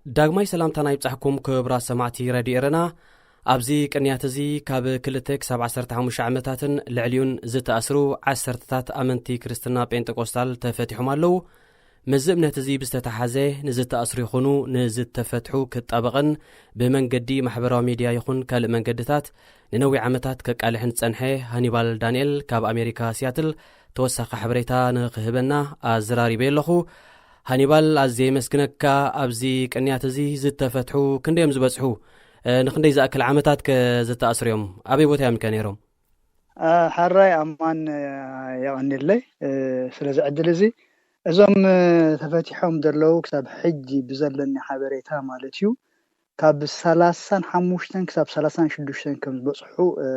ዳግማይ ሰላምታና ይብጻሕኩም ክቡራት ሰማዕቲ ረድዮ ኤረና። ኣብዚ ቅንያት እዚ ካብ ክልተ ክሳብ ዓሰርተ ሓሙሽተ ዓመታትን ልዕሊኡን ዝተኣስሩ ዓሰርተታት ኣመንቲ ክርስትና ጴንጠቆስታል ተፈቲሖም ኣለዉ። ምስዚ እምነት እዚ ብዝተተሓዘ ንዝተኣስሩ ይኹኑ ንዝተፈትሑ ክጣበቕን ብመንገዲ ማሕበራዊ ሚድያ ይኹን ካልእ መንገድታት ንነዊሕ ዓመታት ከቃልሕን ዝጸንሐ ሃኒባል ዳንኤል ካብ ኣሜሪካ ሲያትል ተወሳኺ ሓበሬታ ንክህበና ኣዘራሪበ ኣለኹ። ሃኒባል፣ ኣዝየ የመስግነካ። ኣብዚ ቅንያት እዚ ዝተፈትሑ ክንደዮም ዝበጽሑ? እ፣ ንክንደይ ዝኣክል ዓመታት ከ ዝተኣስሩ እዮም? ኣበይ ቦታ እዮም ከ ነይሮም? እ፣ ሓራይ ኣማን፣ እ፣ የቐንየለይ፣ እ፣ ስለዚ ዕድል እዚ። እዞም፣ እ፣ ተፈቲሖም ዘለዉ ክሳብ ሕጂ ብዘለኒ ሓበሬታ ማለት እዩ፣ ካብ ሰላሳን ሓሙሽተን ክሳብ ሰላሳን ሽዱሽተን ከም ዝበጽሑ፣ እ፣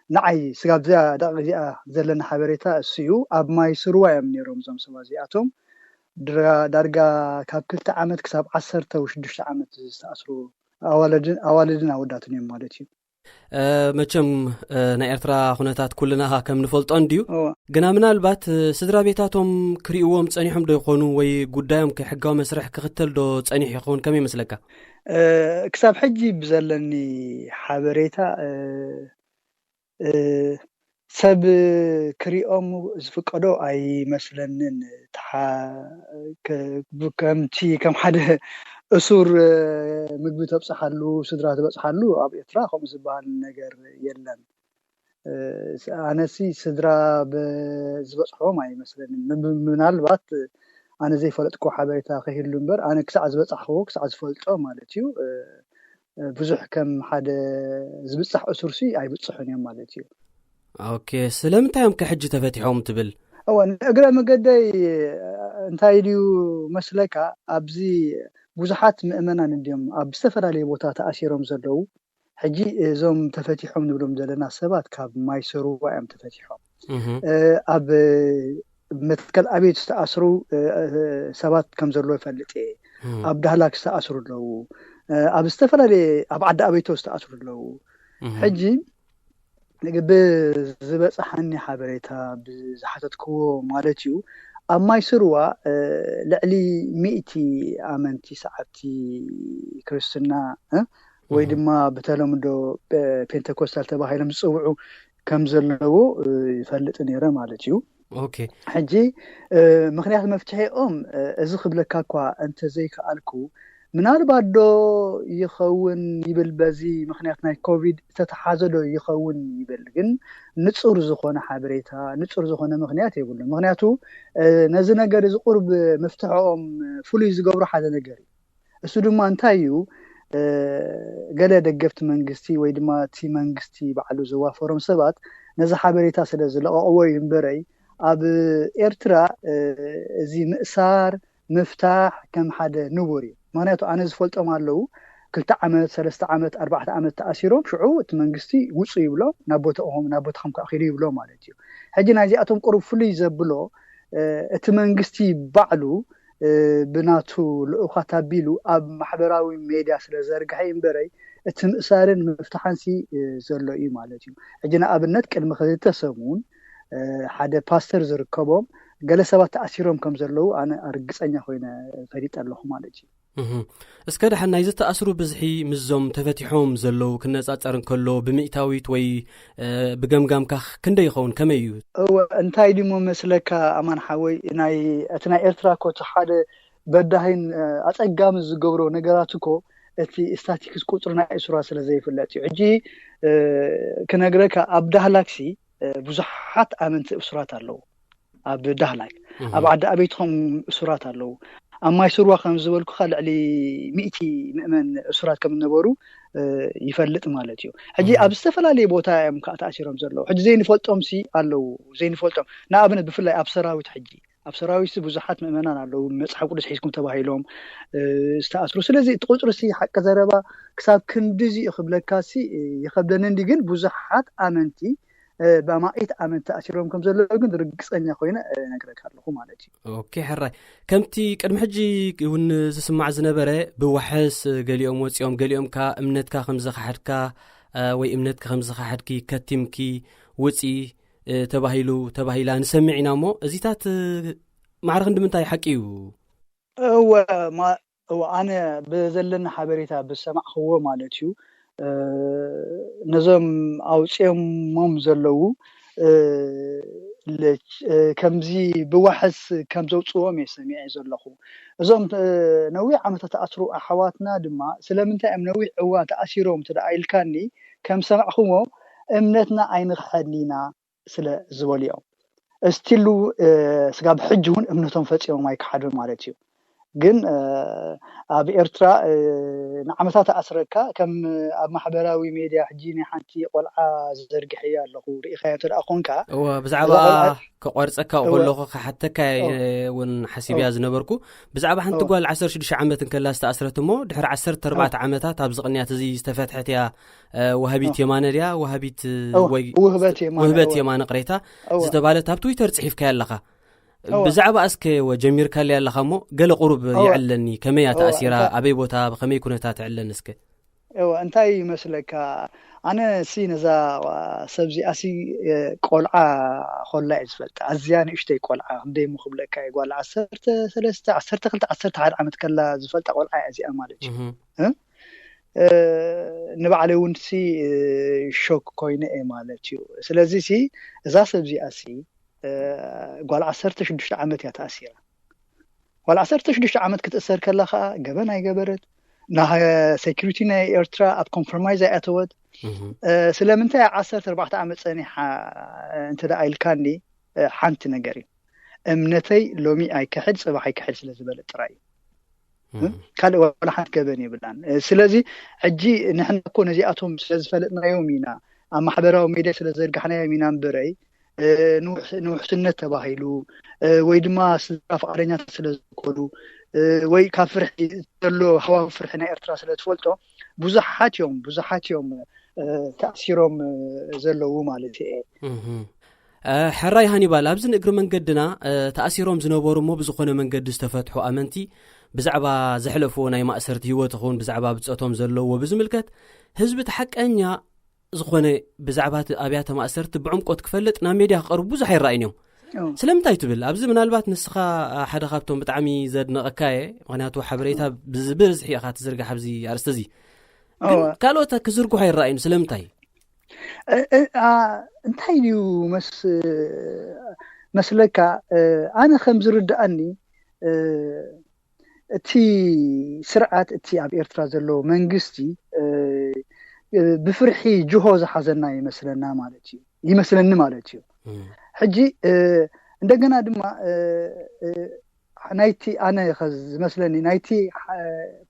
ንዓይ ስጋብ እዚኣ ደቂቕ እዚኣ ዘለኒ ሓበሬታ እሱ እዩ። ኣብ ማይ ስርዋ እዮም ነይሮም እዞም ሰባት እዚኣቶም። ድራ-፣ ዳርጋ ካብ ክልተ ዓመት ክሳብ ዓሰርተ ወይ ሽዱሽተ ዓመት ዝተኣስሩ ኣዋልድን፣ ኣዋልድን ኣወዳትን እዮም ማለት እዩ። እ፣ መቸም፣ እ፣ ናይ ኤርትራ ኩነታት ኩልና ከም ንፈልጦ እንድዩ። እወ። ግና ምናልባት፣ እ፣ ስድራ ቤታቶም ክርእይዎም ጸኒሖም ዶ ይኾኑ ወይ ጉዳዮም ከ ሕጋዊ መስርሕ ክኽተል ዶ ጸኒሑ ይኸውን? ከመይ ይመስለካ? እ፣ ክሳብ ሕጂ ብዘለኒ ሓበሬታ፣ እ፣ እ፣ ሰብ ክሪኦም ዝፍቀዶ ኣይመስለንን። ተሓ-፣ ከ-፣ ብ-፣ ከምቲ ከም ሓደ እሱር፣ እ፣ ምግቢ ተብጽሓሉ፣ ስድራ ትበጽሓሉ፣ ኣብ ኤርትራ ከምኡ ዝበሃል ነገር የለን። እ፣ ስ-፣ ኣነሲ ስድራ ብ-፣ ዝበጽሖም ኣይመስለንን። ም-፣ ም-፣ ምናልባት ኣነ ዘይፈለጥኩ ሓበሬታ ከይህሉ እምበር፣ ኣነ ክሳዕ ዝበጻሕክዎ፣ ክሳዕ ዝፈልጦ ማለት እዩ፣ እ፣ እ፣ ብዙሕ ከም ሓደ ዝብጻሕ እሱርሲ ኣይብጽሑን እዮም ማለት እዩ። ኦኬ፣ ስለምንታይ እዮም ከ ሕጂ ተፈቲሖም ትብል? እወ፣ ንእግረ መገደይ፣ እ፣ እንታይ ድዩ መስለካ፣ ኣብዚ ብዙሓት ምእመናን እንድዮም ኣብ ዝተፈላለየ ቦታ ተኣሲሮም ዘለዉ። ሕጂ እዞም ተፈቲሖም ንብሎም ዘለና ሰባት ካብ ማይ ሰሩዋ እዮም ተፈቲሖም። እህ። እ፣ ኣብ መትከል ኣቤት ዝተኣስሩ፣ እ፣ እ፣ ሰባት ከም ዘለዉ ይፈልጥ እየ። እህ። ኣብ ዳህላክ ዝተኣስሩ ኣለዉ። እ፣ ኣብ ዝተፈላለየ፣ ኣብ ዓዲ ኣቤቶ ዝተኣስሩ ኣለዉ። እህ። ሕጂ ብዝበጽሓኒ ሓበሬታ፣ ብዝሓተትክዎ ማለት እዩ፣ ኣብ ማይ ስርዋ፣ እ፣ ልዕሊ ሚእቲ ኣመንቲ ሰዓብቲ ክርስትና፣ እ፣ ወይ እህ። ድማ ብተለምዶ፣ እ፣ ፔንተኮስታል ተባሂሎም ዝጽውዑ ከም ዘለዉ፣ እ፣ ይፈልጥ ነይረ ማለት እዩ። ኦኬ። ሕጂ፣ እ፣ ምኽንያት መፍትሒኦም፣ እ፣ እዚ ክብለካ እኳ እንተዘይከኣልኩ፣ ምናልባት ዶ ይኸውን ይብል፣ በዚ ምኽንያት ናይ ኮቪድ ዝተተሓዘ ዶ ይኸውን ይብል፣ ግን ንጹር ዝኾነ ሓበሬታ፣ ንጹር ዝኾነ ምኽንያት የብሉን። ምኽንያቱ፣ እ፣ ነዚ ነገር እዚ ቁሩብ ምፍትሖኦም ፍሉይ ዝገብሮ ሓደ ነገር እዩ። እሱ ድማ እንታይ እዩ? እ፣ ገለ ደገፍቲ መንግስቲ ወይ ድማ እቲ መንግስቲ ባዕሉ ዘዋፈሮም ሰባት ነዚ ሓበሬታ ስለ ዝለቐቕዎ እዩ እምበረይ፣ ኣብ ኤርትራ፣ እ፣ እዚ ምእሳር፣ ምፍታሕ ከም ሓደ ንቡር እዩ። ምኽንያቱ ኣነ ዝፈልጦም ኣለዉ፣ ክልተ ዓመት፣ ሰለስተ ዓመት፣ ኣርባዕተ ዓመት ተኣሲሮም፣ ሽዑ እቲ መንግስቲ ውጹ ይብሎም፣ ናብ ቦታኹም፣ ናብ ቦታኹም ከኣ ኪዱ ይብሎም ማለት እዩ። ሕጂ ናይዚኣቶም ቁሩብ ፍሉይ ዘብሎ፣ እ፣ እቲ መንግስቲ ባዕሉ፣ እ፣ ብናቱ ልኡኻት ኣቢሉ ኣብ ማሕበራዊ ሜድያ ስለ ዘርግሐ እዩ እምበረይ፣ እቲ ምእሳርን ምፍታሕንሲ፣ እ፣ ዘሎ እዩ ማለት እዩ። ሕጂ ንኣብነት ቅድሚ ክልተ ሰሙን፣ እ፣ ሓደ ፓስተር ዝርከቦም ገለ ሰባት ተኣሲሮም ከም ዘለዉ ኣነ ርግጸኛ ኮይነ ፈሊጠ ኣለኹ ማለት እዩ። እህ። እስከ ደሓን ናይ ዝተኣስሩ ብዝሒ ምስዞም ተፈቲሖም ዘለዉ ክነጻጸር እንከሎ ብሚእታዊት ወይ፣ እ፣ ብገምጋምካ ክንደይ ይኸውን? ከመይ እዩ? እወ፣ እንታይ ድሞ መስለካ ኣማን ሓወይ፣ ናይ፣ እቲ ናይ ኤርትራ እኮ እቲ ሓደ በዳሂን፣ እ፣ ኣጸጋሚ ዝገብሮ ነገራት እኮ እቲ ስታቲክስ ቁጽሪ ናይ እሱራት ስለ ዘይፍለጥ እዩ። ሕጂ፣ እ፣ ክነግረካ ኣብ ዳህላክሲ፣ እ፣ ብዙሓት ኣመንቲ እሱራት ኣለዉ። ኣብ ዳህላክ፣ እህ። ኣብ ዓዲ ኣበይትኹም እሱራት ኣለዉ። ኣብ ማይ ስርዋ ከም ዝበልኩኻ ልዕሊ ሚእቲ ምእመን እሱራት ከም ዝነበሩ፣ እ፣ ይፈልጥ ማለት እዩ። ሕጂ እህ። ኣብ ዝተፈላለየ ቦታ እዮም ከዓ ተኣሲሮም ዘለዉ። ሕጂ ዘይንፈልጦምሲ ኣለዉ፣ ዘይንፈልጦም። ንኣብነት ብፍላይ ኣብ ሰራዊት ሕጂ፣ ኣብ ሰራዊትሲ ብዙሓት ምእመናን ኣለዉ፣ መጽሓፍ ቅዱስ ሒዝኩም ተባሂሎም፣ እ፣ ዝተኣስሩ። ስለዚ እቲ ቁጽሪሲ ሓቂ ዘረባ ክሳብ ክንድዚ እዩ ክብለካሲ፣ እ፣ ይኸብደኒ እንዲ፣ ግን ብዙሓት ኣመንቲ እ፣ ብኣማኢት ኣመንቲ ተኣሲሮም ከም ዘለዉ ግን ርግጸኛ ኮይነ፣ እ፣ እነግረካ ኣለኹ ማለት እዩ። ኦኬ፣ ሕራይ። ከምቲ ቅድሚ ሕጂ እውን ዝስማዕ ዝነበረ፣ ብዋሕስ ገሊኦም ወጺኦም፣ ገሊኦም ከኣ እምነትካ ከም ዝኸሓድካ፣ እ፣ ወይ እምነትካ ከም ዝኸሓድኪ ከቲምኪ ውጺ፣ እ፣ ተባሂሉ፣ ተባሂላ ንሰምዕ ኢና እሞ፣ እዚታት፣ እ፣ ማዕረ ክንዲ ምንታይ ሓቂ እዩ? እወ፣ ማ-፣ እወ፣ ኣነ ብዘለኒ ሓበሬታ ብሰማዕክዎ ማለት እዩ፣ ነዞም ኣውፅኦሞም ዘለዉ ከምዚ ብዋሕስ ከም ዘውፅዎም እየ ሰሚዐ ዘለኹ። እዞም ነዊሕ ዓመታት ተኣስሩ ኣሓዋትና ድማ ስለምንታይ እዮም ነዊሕ እዋን ተኣሲሮም እንተ ኢልካኒ፣ ከም ሰማዕክዎ እምነትና ኣይንኽሐድን ኢና ስለ ዝበሉ እዮም። እስቲሉ ስጋብ ሕጂ እውን እምነቶም ፈፂሞም ኣይከሓዱን ማለት እዩ። ግን ኣብ ኤርትራ ንዓመታት ኣስረካ ከም ኣብ ማሕበራዊ ሜድያ ሕጂ ናይ ሓንቲ ቆልዓ ዘርግሐያ ኣለኹ ርኢኻዮ እንተ ደኣ ኮንካ። እወ፣ ብዛዕባ እዛ ቆልዓ ክቆርፀካ እወ። ከለኹ ክሓተካ እየ እውን ሓሲብያ ዝነበርኩ። ብዛዕባ ሓንቲ እወ። ጓል ዓሰርተ ሽዱሽተ ዓመት እንከላ ዝተኣስረት እሞ ድሕሪ ዓሰርተ ኣርባዕተ ዓመታት ኣብዚ ቅንያት እዚ ዝተፈትሐት እያ። ወሃቢት የማነ ድያ ወሃቢት እወ፣ ወይ ውህበት የማነ፣ ውህበት እወ። የማነ ቅሬታ እወ። ዝተባለት ኣብ ትዊተር ፅሒፍካያ ኣለኻ። እወ። ብዛዕባ እስከ ወ ጀሚርካለይ ኣለኻ እሞ ገለ ቁሩብ እወ። የዕለኒ ከመይ እያ እወ፣ ተኣሲራ እንታይ ኣበይ ቦታ ብኸመይ ኩነታት ዕለኒ እስከ። እወ፣ እንታይ ይመስለካ? ኣነ ሲ ነዛ ሰብዚኣ ሲ ቆልዓ ኮላ እየ ዝፈልጣ። ኣዝያ ንእሽተይ ቆልዓ ክንደይ እሞ ክብለካ እየ፣ ጓል ዓሰርተ ሰለስተ ዓሰርተ ክልተ ዓሰርተ ሓደ ዓመት ከላ ዝፈልጣ ቆልዓ እያ እዚኣ ማለት እዩ። እህ። እ? እ፣ ንባዕለይ እውን ሲ እ፣ ሾክ ኮይነ እየ ማለት እዩ። ስለዚ ሲ እዛ ሰብዚኣ ሲ እ፣ ጓል ዓሰርተ ሽዱሽተ ዓመት እያ ተኣሲራ። ጓል ዓሰርተ ሽዱሽተ ዓመት ክትእሰር ከላ ከዓ ገበን ኣይገበረት፣ ና ሴኩሪቲ ናይ ኤርትራ ኣብ ኮምፕሮማይዝ ኣይኣተወት። እህ። እ፣ ስለምንታይ ዓሰርተ ኣርባዕተ ዓመት ፀኒሓ እ፣ እንተ ደኣ ኢልካኒ እ፣ ሓንቲ ነገር እዩ። እምነተይ ሎሚ ኣይክሕድ ፅባሕ ኣይክሕድ ስለ ዝበለ ጥራይ እዩ። እህ። ካልእ ዋላ ሓንቲ ገበን የብላን። እ፣ ስለዚ ሕጂ ንሕና እኮ ነዚኣቶም ስለ ዝፈለጥናዮም ኢና፣ ኣብ ማሕበራዊ ሜድያ ስለ ዘርጋሕናዮም ኢና እምበረይ፣ እ፣ ንውሕ- ንውሕስነት ተባሂሉ እ፣ ወይ ድማ ስድራ ፍቓደኛታት ስለ ዝኾኑ እ፣ ወይ ካብ ፍርሒ ዘሎ ሃዋዊ ፍርሒ ናይ ኤርትራ ስለ ትፈልጦ ብዙሓት እዮም ብዙሓት እዮም እ፣ ተኣሲሮም እ፣ ዘለዉ ማለት እየ። እህ። እ፣ ሕራይ ሃኒባል፣ ኣብዚ ንእግሪ መንገድና እ፣ ተኣሲሮም ዝነበሩ እሞ ብዝኾነ መንገዲ ዝተፈትሑ ኣመንቲ ብዛዕባ ዘሕለፍዎ ናይ ማእሰርቲ ህይወት ይኹን ብዛዕባ ብፀቶም ዘለዎ ብዝምልከት ህዝቢ እቲ ሓቀኛ ዝኾነ ብዛዕባ እቲ ኣብያተ ማእሰርቲ ብዕምቆት ክፈልጥ ናብ ሜድያ ክቐርቡ ብዙሕ ኣይረኣይን እዮም። እዎ። ስለምንታይ ትብል? ኣብዚ ምናልባት ንስኻ ሓደ ካብቶም ብጣዕሚ ዘድነቐካ እየ፣ ምኽንያቱ ሓበሬታ ብዝብዝሕ ኢኻ ትዝርጋሕ ኣብዚ ኣርእስቲ እዚ። ግን እዎ። ካልኦት ክዝርግሑ ኣይረኣይን። ስለምንታይ? እ፣ እ፣ ኣ፣ እንታይ ድዩ መስ-፣ መስለካ? እ፣ ኣነ ከም ዝርድኣኒ፣ እ፣ እቲ ስርዓት፣ እቲ ኣብ ኤርትራ ዘሎ መንግስቲ፣ እ፣ እ፣ ብፍርሒ ጅሆ ዝሓዘና ይመስለና ማለት እዩ፣ ይመስለኒ ማለት እዩ። እም። ሕጂ፣ እ፣ እንደገና ድማ፣ እ፣ እ፣ ናይቲ ኣነ ከ ዝመስለኒ ናይቲ፣ እ፣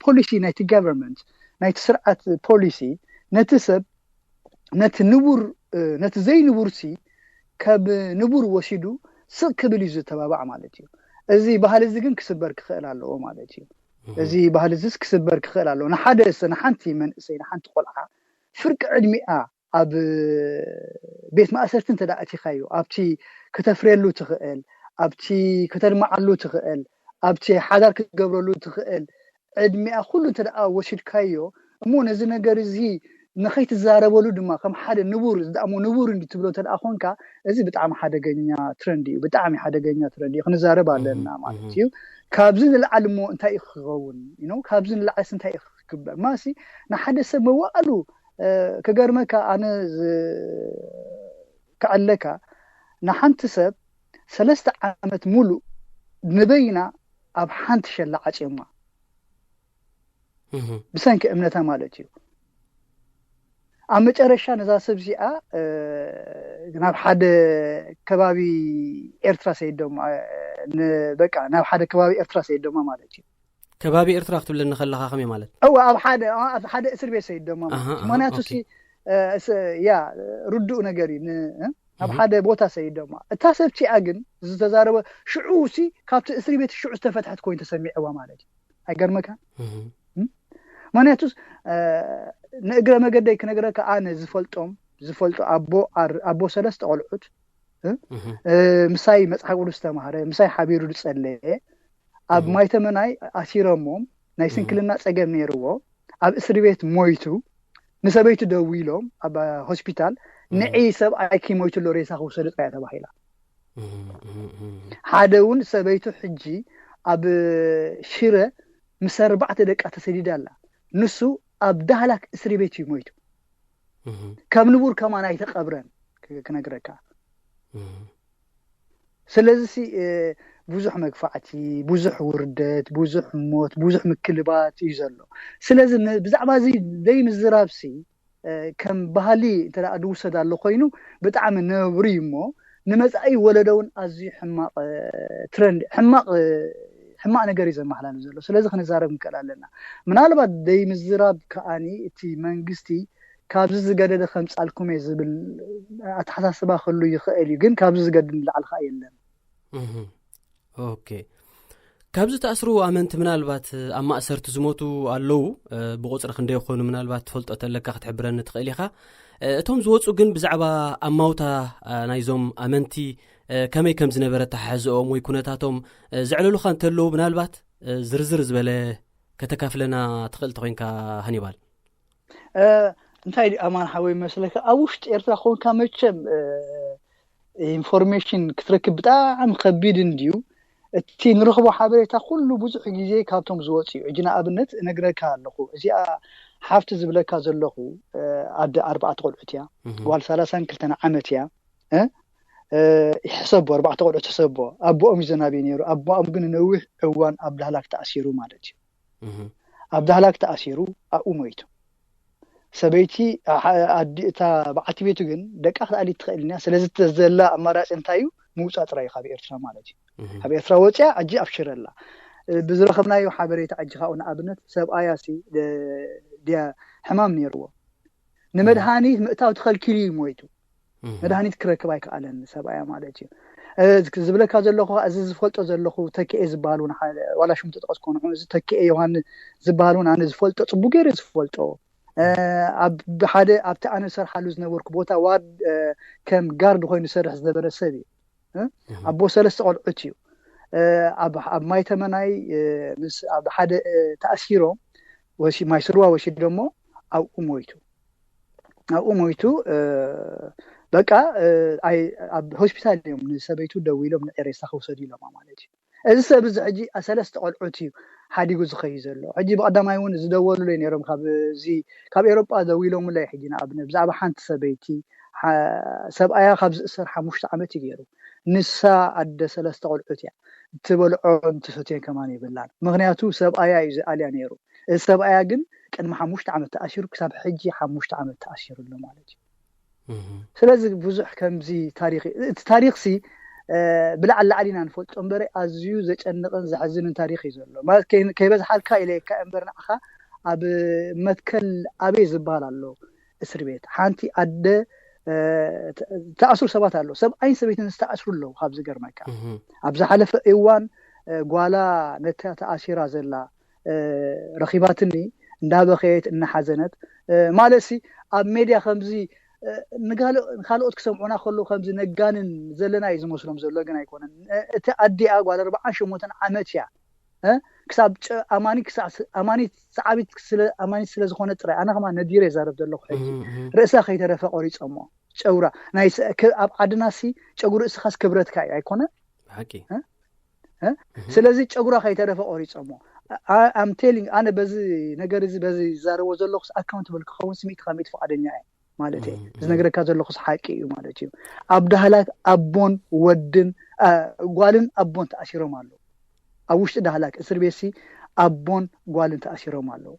ፖሊሲ ናይቲ ጋቨርንመንት፣ ናይቲ ስርዓት ፖሊሲ ነቲ ሰብ፣ ነቲ ንቡር፣ እ፣ ነቲ ዘይንቡርሲ ካብ ንቡር ወሲዱ ስቕ ክብል እዩ ዝተባባዕ ማለት እዩ። እዚ ባህሊ እዚ ግን ክስበር ክኽእል ኣለዎ ማለት እዩ። እም። እዚ ባህሊ እዚስ ክስበር ክኽእል ኣለዎ። ንሓደ ሰ-፣ ንሓንቲ መንእሰይ፣ ንሓንቲ ቆልዓ ፍርቂ ዕድሚኣ ኣብ ቤት ማእሰርቲ እንተ ደኣ ኣእቲኻዮ፣ ኣብቲ ከተፍርየሉ ትኽእል፣ ኣብቲ ከተልምዓሉ ትኽእል፣ ኣብቲ ሓዳር ክትገብረሉ ትኽእል ዕድሚኣ ኩሉ እንተ ደኣ ወሲድካዮ፣ እሞ ነዚ ነገር እዚ ንኸይትዛረበሉ ድማ ከም ሓደ ንቡር፣ እዚ ደኣ እሞ ንቡር እንዲ ትብሎ እንተ ደኣ ኾንካ፣ እዚ ብጣዕሚ ሓደገኛ ትረንድ እዩ፣ ብጣዕሚ ሓደገኛ ትረንድ እዩ፣ ክንዛረብ ኣለና እህ፣ ማለት እህ። እዩ። ካብዚ ንላዕሊ እሞ እንታይ እዩ ክኸውን? You know፣ ካብዚ ንላዕሊስ እንታይ እዩ ክግበር? ማሲ ንሓደ ሰብ መዋእሉ፣ እ፣ ክገርመካ፣ ኣነ ዝ-፣ ከዕለካ፣ ንሓንቲ ሰብ ሰለስተ ዓመት ሙሉእ ንበይና ኣብ ሓንቲ ሸላ ዓጽዮማ። እህ። ብሰንኪ እምነታ ማለት እዩ። ኣብ መጨረሻ ነዛ ሰብ እዚኣ፣ እ፣ ናብ ሓደ ከባቢ ኤርትራ ሰይዶማ፣ እ፣ ን-፣ በቃ ናብ ሓደ ከባቢ ኤርትራ ሰይዶማ ማለት እዩ። ከባቢ ኤርትራ ክትብለኒ ከለኻ ከመይ ማለት? እወ፣ ኣብ ሓደ፣ ኣብ ሓደ እስር ቤት ሰይዶማ ማለት ኣሃ፣ እዩ። ኣሃ፣ ምኽንያቱ ኦኬ። ሲ፣ እ፣ ስ-፣ ያ፣ ርዱእ ነገር እዩ። ን-፣ እ? ኣብ እህ። ሓደ ቦታ ሰይዶማ። እታ ሰብ እቲኣ ግን ዝተዛረበ ሽዑ ሲ ካብቲ እስር ቤት ሽዑ ዝተፈትሐት ኮይኑ ተሰሚዕዋ ማለት እዩ። ኣይገርመካን? እህ። እም? ምኽንያቱስ፣ እ፣ ንእግረ መገደይ ክነግረካ፣ ኣነ ዝፈልጦም፣ ዝፈልጦ ኣቦ ኣር-፣ ኣቦ ሰለስተ ቆልዑት፣ እ? እህ። እ፣ ምሳይ መጽሓፍ ቅዱስ ዝተማህረ፣ ምሳይ ሓቢሩ ዝጸለየ፣ ኣብ እህ። ማይተመናይ ኣሲሮሞም፣ ናይ እህ። ስንክልና ጸገም ነይርዎ፣ ኣብ እስሪ ቤት ሞይቱ፣ ንሰበይቱ ደዊሎም፣ ኣብ ሆስፒታል፣ እህ። ንዒ ሰብኣይኪ ሞይቱ ኣሎ፣ ሬሳ ክውሰድ ጥራይ ተባሂላ። እህ፣ እህ፣ እህ። ሓደ እውን ሰበይቱ ሕጂ ኣብ ሽረ ምስ ኣርባዕተ ደቃ ተሰዲዳ ኣላ። ንሱ ኣብ ዳህላክ እስሪ ቤት እዩ ሞይቱ። ካብ ንቡር ከማን ኣይተቐብረን ክነግረካ። ስለዚ ብዙሕ መግፋዕቲ፣ ብዙሕ ውርደት፣ ብዙሕ ሞት፣ ብዙሕ ምክልባት እዩ ዘሎ። ስለዚ ብዛዕባ እዚ ዘይምዝራብሲ ከም ባህሊ እንተ ዝውሰድ ኣሎ ኮይኑ ብጣዕሚ ነብሪ እዩ። እሞ ንመፃኢ ወለዶ እውን ኣዝዩ ሕማቕ ትረንድ፣ ሕማቕ ሕማቕ ነገር እዩ ዘመሓላልፍ ዘሎ። ስለዚ ክንዛረብ ንክእል ኣለና። ምናልባት ዘይምዝራብ ከዓኒ እቲ መንግስቲ ካብዚ ዝገደደ ከምፃልኩም እየ ዝብል ኣተሓሳስባ ክህሉ ይኽእል እዩ፣ ግን ካብዚ ዝገድድ ንላዕሊ ከዓ የለን። ኦኬ፣ ካብዚ ተኣስሩ ኣመንቲ ምናልባት ኣብ ማእሰርቲ ዝሞቱ ኣለዉ። ብቁፅሪ ክንደይ ይኾኑ ምናልባት ትፈልጦ ተለካ ክትሕብረኒ ትኽእል ኢኻ። እቶም ዝወፁ ግን ብዛዕባ ኣማውታ ናይዞም ኣመንቲ ከመይ ከም ዝነበረ ተሓሕዝኦም ወይ ኩነታቶም ዘዕለሉኻ እንተለዉ ምናልባት ዝርዝር ዝበለ ከተካፍለና ትኽእል ተኮይንካ ሃኒባል። እንታይ ድዩ ኣማን ሓወይ መስለካ፣ ኣብ ውሽጢ ኤርትራ ኮንካ መቸም ኢንፎርሜሽን ክትረክብ ብጣዕሚ ከቢድ እንድዩ። እቲ ንረኽቦ ሓበሬታ ኩሉ ብዙሕ ግዜ ካብቶም ዝወፁ እዩ። ሕጂ ንኣብነት እነግረካ ኣለኹ፣ እዚኣ ሓፍቲ ዝብለካ ዘለኹ ኣደ ኣርባዕተ ቆልዑት እያ። ጓል ሰላሳን ክልተን ዓመት እያ። ሕሰቦ፣ ኣርባዕተ ቆልዑት ሕሰቦ። ኣቦኦም እዩ ዘናብዩ ነይሩ። ኣቦኦም ግን ነዊሕ እዋን ኣብ ዳህላክ ተኣሲሩ ማለት እዩ። ኣብ ዳህላክ ተኣሲሩ ኣብኡ ሞይቱ። ሰበይቲ ኣዲ እታ በዓልቲ ቤቱ ግን ደቃ ክትኣሊ ትኽእል እያ። ስለዚ ዘላ ኣማራፂ እንታይ እዩ? ምውፃእ ጥራይ እዩ ካብ ኤርትራ ማለት እዩ። ካብ ኤርትራ ወፅያ ሕጂ ኣብ ሽረ ኣላ። ብዝረኸብናዮ ሓበሬታ ሕጂ ካብኡ ንኣብነት ሰብኣያ ሲ ድያ ሕማም ነይርዎ፣ ንመድሃኒት ምእታው ተኸልኪሉ እዩ ሞይቱ። መድሃኒት ክረክብ ኣይከኣለን ሰብኣያ ማለት እዩ። ዝብለካ ዘለኹ እዚ ዝፈልጦ ዘለኹ ተክኤ ዝበሃል እውን ዋላ ሽሙ ተጠቐስ ኮኑ፣ እዚ ተክኤ ዮሃንስ ዝበሃል እውን ኣነ ዝፈልጦ፣ ፅቡቅ ገይረ ዝፈልጦ፣ ኣብ ሓደ ኣብቲ ኣነ ዝሰርሓሉ ዝነበርኩ ቦታ ዋድ ከም ጋርድ ኮይኑ ዝሰርሕ ዝነበረ ሰብ እዩ። ኣቦ ሰለስተ ቆልዑት እዩ። ኣብ ማይተመናይ ምስ ኣብ ሓደ ተኣሲሮም ማይ ስርዋ ወሲዶሞ ኣብኡ ሞይቱ። ኣብኡ ሞይቱ። በቃ ኣብ ሆስፒታል እዮም ንሰበይቱ ደዊሎም ንሬሳ ክውሰዱ ኢሎማ ማለት እዩ። እዚ ሰብ እዚ ሕጂ ሰለስተ ቆልዑት እዩ ሓዲጉ ዝኸዩ ዘሎ። ሕጂ ብቀዳማይ እውን ዝደወሉለይ ነይሮም፣ ካብ ኤሮጳ ደዊሎምለይ። ሕጂ ንኣብነት ብዛዕባ ሓንቲ ሰበይቲ ሰብኣያ ካብ ዝእሰር ሓሙሽተ ዓመት እዩ ገይሩ። ንሳ ኣደ ሰለስተ ቆልዑት እያ። ትበልዖን ትሰትዮን ከማን የብላን፣ ምክንያቱ ሰብኣያ እዩ ዝኣልያ ነይሩ። እዚ ሰብኣያ ግን ቅድሚ ሓሙሽተ ዓመት ተኣሲሩ ክሳብ ሕጂ ሓሙሽተ ዓመት ተኣሲሩ ኣሎ ማለት እዩ። ስለዚ ብዙሕ ከምዚ ታሪክ፣ እቲ ታሪክ ሲ ብላዕሊ ላዕሊ ኢና ንፈልጦ እምበረ ኣዝዩ ዘጨንቕን ዘሕዝንን ታሪክ እዩ ዘሎ። ማለት ከይበዝሓልካ ኢለካ እምበር ንዓኻ ኣብ መትከል ኣበይ ዝበሃል ኣሎ እስሪ ቤት ሓንቲ ኣደ ተኣስሩ ሰባት ኣሎ፣ ሰብኣይን ሰበይትን ዝተኣስሩ ኣለዉ። ካብ ዝገርመካ ኣብ ዝሓለፈ እዋን ጓላ ነታ ተኣሲራ ዘላ ረኺባትኒ እንዳበኸየት እናሓዘነት ማለት ሲ ኣብ ሜድያ ከምዚ ንካልኦት ክሰምዑና ከለዉ ከምዚ ነጋንን ዘለና እዩ ዝመስሎም ዘሎ፣ ግን ኣይኮነን። እቲ ኣዲኣ ጓል ኣርባዓን ሸሞንተን ዓመት እያ። ክሳብ ኣማኒት ክሳብ ኣማኒት ሰዓቢት ስለ ኣማኒት ስለ ዝኾነ ጥራይ ኣነ ከማ ነዲረ ይዛረብ ዘለኹ። ሕጂ ርእሳ ከይተረፈ ቆሪጾሞ ጨጉራ ናይ ኣብ ዓድና ሲ ጨጉሪ እስኻስ ክብረትካ እዩ ኣይኮነ ሓቂ። ስለዚ ጨጉራ ከይተረፈ ቆሪጾሞ። ኣም ቴሊንግ ኣነ በዚ ነገር እዚ በዚ ይዛረቦ ዘለኹስ ኣካውንትብል ክኸውን ስሚእቲ ካብ ሚእቲ ፍቓደኛ እየ ማለት እየ። ዝነግረካ ዘለኹስ ሓቂ እዩ ማለት እዩ። ኣብ ዳህላክ ኣቦን ወድን ጓልን ኣቦን ተኣሲሮም ኣለዉ። ኣብ ውሽጢ ዳህላክ እስር ቤትሲ ኣቦን ጓልን ተኣሲሮም ኣለዉ።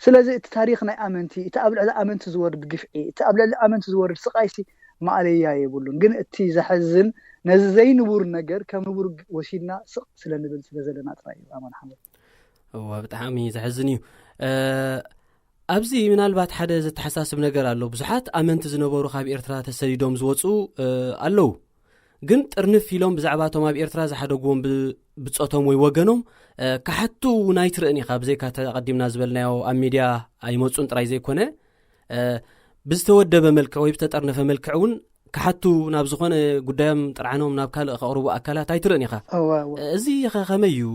ስለዚ እቲ ታሪክ ናይ ኣመንቲ፣ እቲ ኣብ ልዕሊ ኣመንቲ ዝወርድ ግፍዒ፣ እቲ ኣብ ልዕሊ ኣመንቲ ዝወርድ ስቃይሲ ማእለያ የብሉን። ግን እቲ ዘሕዝን ነዚ ዘይንቡር ነገር ከም ንቡር ወሲድና ስቕ ስለ ንብል ስለ ዘለና ጥራይ እዩ። ኣማን ሓመድ እዋ ብጣዕሚ ዘሕዝን እዩ። ኣብዚ ምናልባት ሓደ ዘተሓሳስብ ነገር ኣሎ። ብዙሓት ኣመንቲ ዝነበሩ ካብ ኤርትራ ተሰዲዶም ዝወፁ ኣለዉ። ግን ጥርንፍ ኢሎም ብዛዕባ እቶም ኣብ ኤርትራ ዝሓደግዎም ብጾቶም ወይ ወገኖም ክሓቱ እውን ኣይትርእን ኢኻ። ብዘይካ ተቐዲምና ዝበልናዮ ኣብ ሚድያ ኣይመፁን ጥራይ ዘይኮነ ብዝተወደበ መልክዕ ወይ ብተጠርነፈ መልክዕ እውን ክሓቱ ናብ ዝኾነ ጉዳዮም ጥርዓኖም ናብ ካልእ ከቕርቡ ኣካላት ኣይትርእን ኢኻ። እዚ ኸ ከመይ እዩ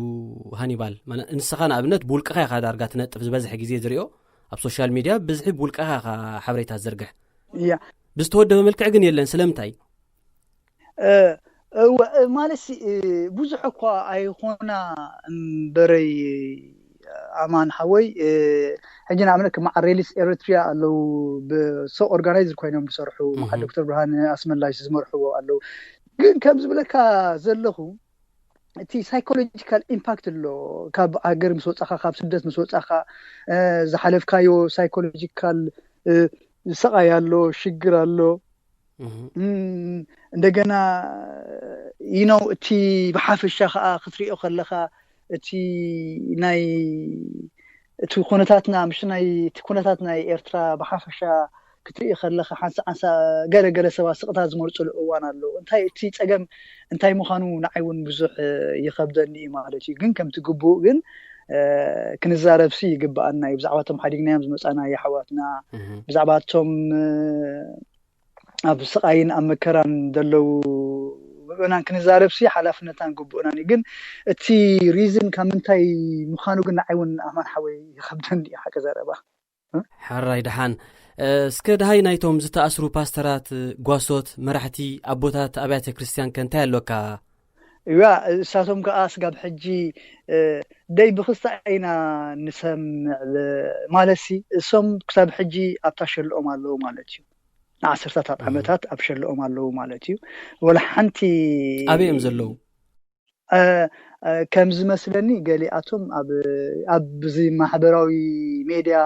ሃኒባል? ንስኻ ንኣብነት ብውልቅኻ ኢኻ ዳርጋ ትነጥፍ ዝበዝሕ ግዜ ዝሪኦ ኣብ ሶሻል ሚድያ ብዝሒ ብውልቅኻ ኢኻ ሓበሬታ ዝዘርግሕ። እያ ብዝተወደበ መልክዕ ግን የለን። ስለምንታይ? እወ ማለት ብዙሕ እኳ ኣይኾና እምበረይ ኣማን ሓወይ፣ ሕጂ ንኣብነት ከም መዓል ሬሊስ ኤሪትሪያ ኣለዉ፣ ብሶ ኦርጋናይዝድ ኮይኖም ዝሰርሑ፣ መዓል ዶክተር ብርሃን ኣስመላሽ ዝመርሕዎ ኣለዉ። ግን ከም ዝብለካ ዘለኹ፣ እቲ ሳይኮሎጂካል ኢምፓክት ኣሎ። ካብ ሃገር ምስ ወፃኻ፣ ካብ ስደት ምስ ወፃኻ፣ ዝሓለፍካዮ ሳይኮሎጂካል ስቓይ ኣሎ፣ ሽግር ኣሎ። እንደገና፣ you know፣ እቲ ብሓፈሻ ከዓ ክትሪኦ ከለኻ፣ እቲ ናይ እቲ ኩነታትና፣ ምሽ ናይ እቲ ኩነታት ናይ ኤርትራ ብሓፈሻ ክትርኢ ከለኻ፣ ሓንሳ ሓንሳ ገለ ገለ ሰባት ስቕታ ዝመርፅሉ እዋን ኣሎ። እንታይ እቲ ፀገም እንታይ ምዃኑ ንዓይ እውን ብዙሕ ይኸብደኒ እዩ ማለት እዩ። ግን ከምቲ ግቡእ ግን ክንዛረብሲ ይግብኣና እዩ። ብዛዕባ እቶም ሓዲግናዮም ዝመፃና የሕዋትና፣ ብዛዕባ እቶም ኣብ ስቓይን ኣብ መከራን ዘለዉ ምእመናን ክንዛረብሲ ሓላፍነታን ግቡእናን እዩ። ግን እቲ ሪዝን ካብ ምንታይ ምዃኑ ግን ንዓይ እውን ኣማን ሓወይ ይኸብደኒ እዩ ሓቂ ዘረባ። ሓራይ ደሓን። እስከ ደሃይ ናይቶም ዝተኣስሩ ፓስተራት፣ ጓሶት፣ መራሕቲ፣ ኣቦታት ኣብያተ ክርስቲያን ከ እንታይ ኣሎካ? እዋ እሳቶም ከዓ ስጋብ ሕጂ ደይ ብክስታ ኢና ንሰምዕ ማለትሲ፣ እሶም ክሳብ ሕጂ ኣብታ ሸልኦም ኣለዉ ማለት እዩ። ንዓሰርታት ዓመታት ኣብ ሸልኦም ኣለዉ ማለት እዩ። ወላ ሓንቲ ኣበይ እዮም ዘለዉ? ከም ዝመስለኒ ገሊኣቶም ኣብዚ ማሕበራዊ ሜድያ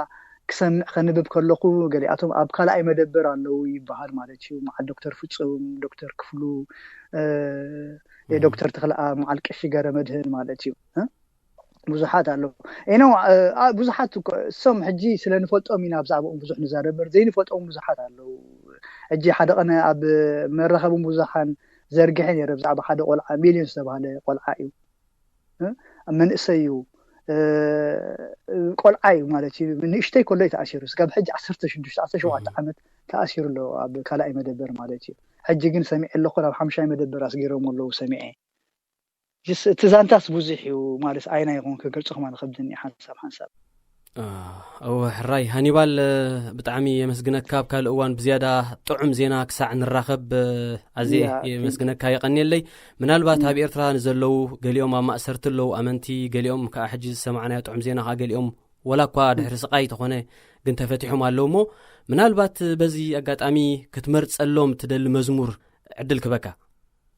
ክሰምዕ ከንብብ ከለኹ፣ ገሊኣቶም ኣብ ካልኣይ መደበር ኣለዉ ይበሃል ማለት እዩ። መዓል ዶክተር ፍጹም፣ ዶክተር ክፍሉ፣ ዶክተር ተኽለኣ፣ መዓል ቀሺ ገረ መድህን ማለት እዩ። ብዙሓት ኣለዉ። ኤነው ብዙሓት እኮ እሶም ሕጂ ስለ ንፈልጦም ኢና ብዛዕባኦም ብዙሕ ንዛረብ እምበር፣ ዘይንፈልጦም ብዙሓት ኣለዉ። ሕጂ ሓደ ቀነ ኣብ መራኸቢ ብዙሓን ዘርጊሐ ነይረ ብዛዕባ ሓደ ቆልዓ፣ ሚልዮን ዝተባህለ ቆልዓ እዩ። መንእሰይ እዩ፣ ቆልዓ እዩ ማለት እዩ። ንእሽተይ ከሎ እዩ ተኣሲሩ። ስጋብ ሕጂ ዓሰርተ ሽዱሽተ ዓሰርተ ሸውዓተ ዓመት ተኣሲሩ ኣሎ ኣብ ካልኣይ መደበር ማለት እዩ። ሕጂ ግን ሰሚዐ ኣለኹ ናብ ሓምሻይ መደበር ኣስጊሮም ኣለዉ ሰሚዐ። እቲ ዛንታስ ብዙሕ እዩ ማለት ኣይና ይኹን ክገልጾ ከማን ከብድኒ ሓንሳብ ሓንሳብ። እወ ሕራይ ሃኒባል፣ ብጣዕሚ የመስግነካ። ኣብ ካልእ እዋን ብዝያዳ ጥዑም ዜና ክሳዕ ንራኸብ ኣዝየ የመስግነካ፣ የቐንየለይ። ምናልባት ኣብ ኤርትራ ንዘለዉ ገሊኦም ኣብ ማእሰርቲ ኣለዉ ኣመንቲ፣ ገሊኦም ከዓ ሕጂ ዝሰማዕናዮ ጥዑም ዜና ከዓ ገሊኦም ወላ እኳ ድሕሪ ስቓይ ተኾነ ግን ተፈቲሖም ኣለዉ እሞ ምናልባት በዚ ኣጋጣሚ ክትመርጸሎም ትደሊ መዝሙር ዕድል ክበካ።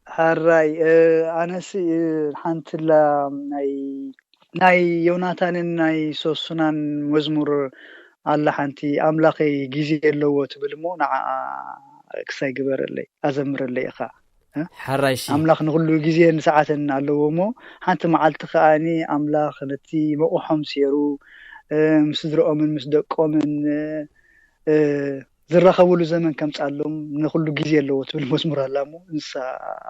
ሕራይ ኣነሲ ሓንትላ ናይ ናይ ዮናታንን ናይ ሶሱናን መዝሙር ኣላ ሓንቲ፣ ኣምላኸይ ግዜ ኣለዎ ትብል እሞ ንዓኣ ክሳይ ግበረለይ ኣዘምረለይ ኢኻ። ሕራይ እሺ። ኣምላኽ ንኹሉ ግዜን ሰዓትን ኣለዎ እሞ ሓንቲ መዓልቲ ከኣኒ ኣምላኽ ነቲ መቑሖም ሴሩ ምስ ስድረኦምን ምስ ደቆምን ዝራኸብሉ ዘመን ከምጻሎም ንኹሉ ግዜ ኣለዎ ትብል መዝሙር ኣላ እሞ ንሳ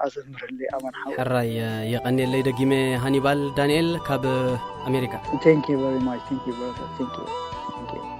ኣዘምረለይ ኣማን ሓወይ። ሕራይ የቐንየለይ ደጊመ። ሃኒባል ዳንኤል ካብ ኣሜሪካ። Thank you very much. Thank you brother. Thank you. Thank you.